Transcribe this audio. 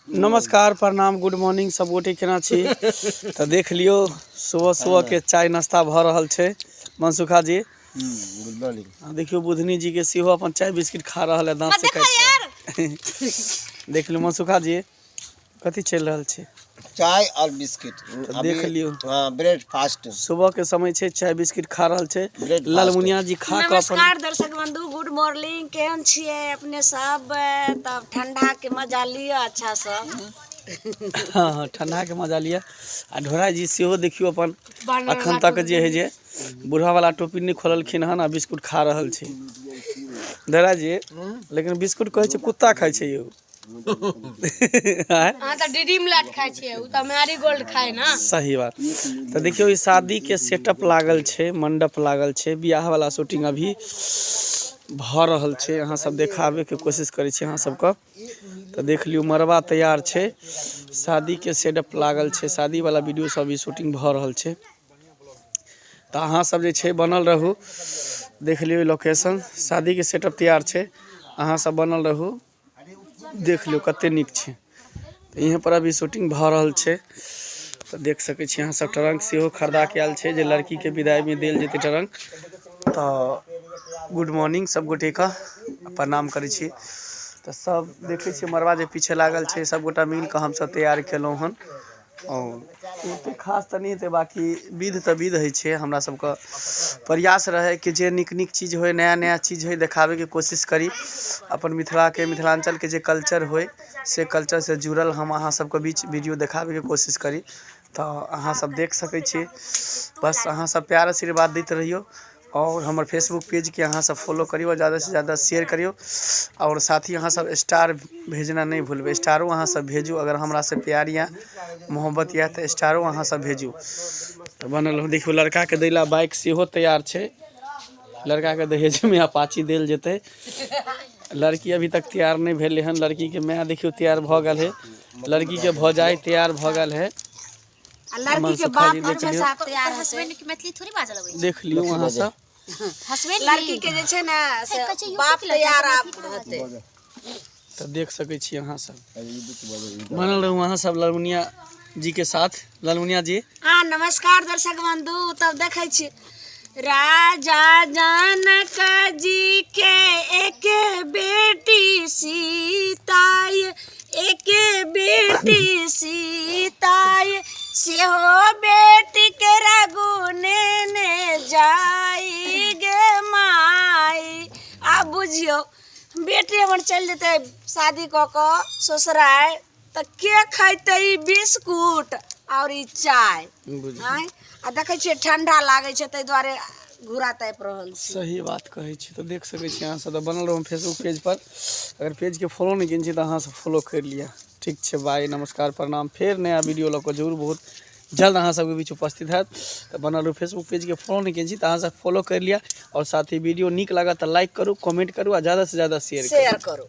नमस्कार, प्रणाम, good morning सब गोटे, केना छी? तऽ देख लियौ, सुबह सुबह के चाय नाश्ता भऽ रहल छै। मनसुखा जी, गुड मॉर्निंग। आ देखियौ, बुधनी जी के सेहो अपन चाय बिस्किट खा रहल है दांत से काटि कऽ। देख लियौ मनसुखा जी, कथी चलि रहल छै? चाय और बिस्किट। तऽ देख लियौ। हाँ, ब्रेकफास्ट। सुबह के समय छै, चाय बिस्किट खा रहल छै। Breakfast. Lalmuniya जी खा कऽ अपन नमस्कार दर्शक बंधु, गुड मॉर्निंग। केहन छियै अपने सब? तब ठंडा के मजा लिअ अच्छा से। हाँ, ठंडा के मजा लिअ। आ ढोरा जी सेहो देखियौ, अपन अखन तक जे है जे बूढ़ा वाला टोपी नहि खोललखिन हन आ बिस्कुट खा रहल छै ढोरा जी। लेकिन बिस्कुट कहै छै कुत्ता खाइ छै यौ, आँय? अहाँ तऽ डीडी मिलाट खाइ छियै, ओ तऽ मैरी गोल्ड खाय ना। सही बात। तऽ देखियौ, ई शादी के सेटअप लागल छै, मंडप लागल छै, बियाह वाला शूटिंग अभी भऽ रहल छै। अहाँ सब देखाबे के कोशिश करै छी अहाँ सबके। तऽ देख लियौ, मड़बा तैयार छै, शादी के सेटअप लागल छै, शादी वाला वीडियो सब अभी शूटिंग भऽ रहल छै। तऽ अहाँ सब जे छै बनल रहू। देख लियौ लोकेशन, शादी के सेटअप तैयार छै, अहाँ सब बनल रहू। देख लियौ कते नीक छै। तऽ यहाँ पर अभी शूटिंग भऽ रहल छै। तऽ देख सकै छी अहाँ सब, ट्रंक सेहो खरीदा के आयल छै जे लड़की के विदाई में देल जेतै ट्रंक। तऽ गुड मॉर्निंग सब गोटे के, प्रणाम करै छी। तऽ सब देखै छियै, मड़बा जे पीछे लागल छै, सब गोटा मिल कऽ हमसब तैयार केलहुँ हन। आओर ओते खास तऽ नहि हेतै, बाँकी विध तऽ विध होइ छै। हमरा सबके प्रयास रहै कि जे नीक नीक चीज होइ, नया नया चीज होइ, देखाबैके कोशिश करी। अपन मिथिलाके, मिथिलाञ्चलके जे कल्चर होइ, से कल्चरसँ जुड़ल हम अहाँ सबके बीच वीडियो देखाबैके कोशिश करी। तऽ अहाँ सब देख सकै छी। बस अहाँ सब प्यार आशीर्वाद दैत रहियौ आओर हमर फेसबुक पेजके अहाँ सब फॉलो करियौ आओर ज़्यादासँ ज़्यादा शेयर करियौ। आओर साथ ही अहाँ सब स्टार भेजना नहि भूलबै। स्टारो अहाँ सब भेजू। अगर हमरासँ प्यार यऽ, मोहब्बत यऽ, तऽ स्टारो अहाँ सब भेजू। तऽ बनल रहू। देखियौ, लड़काके दै ला बाइक सेहो तैयार छै। लड़काके दहेजमे अपाची देल जेतै। लड़की अभी तक तैयार नहि भेलै हन। लड़कीके माय देखियौ तैयार भऽ गेल है, लड़कीके भौजाइ तैयार भऽ गेल है। आ लड़की के मनसुखा बाप जी, देख लियौ। हमेशा तैयार हेतै। हसबैंड के मैथिली थोड़ी बाजऽ लगै छै। देख लियौ अहाँ सब। हसबैंड। लड़की के जे छै ने से कहै छै, बाप यूपी के लड़का तैयार के आब मैथिली केना हेतै। तऽ देख सकै छी अहाँ सब, बनल रहू अहाँ सब ललमुनिया जी के साथ। ललमुनिया जी। हाँ, नमस्कार दर्शक बंधु। तब देखै छी, राजा जनक जी के एक बेटी सीताय, एक बेटी सीताय, सेहो बेटी के रघुने ने जाई गे माई। आब बुझियौ, बेटी हमर चलि जेतै शादी कऽ कऽ ससुरारि, तऽ के खैतै ई बिस्कुट आओर ई चाय? बुझियौ। आँय, आ देखै छियै, ठंडा लागै छै, ताहि दुआरे घूरा तापि रहल छी। सही बात कहै छी। तऽ देख सकै छी अहाँ सब। तऽ बनल रहू फेसबुक पेज पर। अगर पेजके फॉलो नहि केने छी तऽ अहाँ सब फॉलो करि लिअ। ठीक छै, बाय, नमस्कार, प्रणाम। फेर नया वीडियो लऽ कऽ जरूर बहुत जल्द अहाँ सबके बीच उपस्थित हैत। तऽ बनल रहू। फेसबुक पेजके फॉलो नहि केने छी तऽ अहाँ सब फॉलो करि लिअ आओर साथ ही वीडियो नीक लागत तऽ लाइक करू, कमेंट करू आ ज़्यादासँ ज़्यादा शेयर करू। शेयर करू।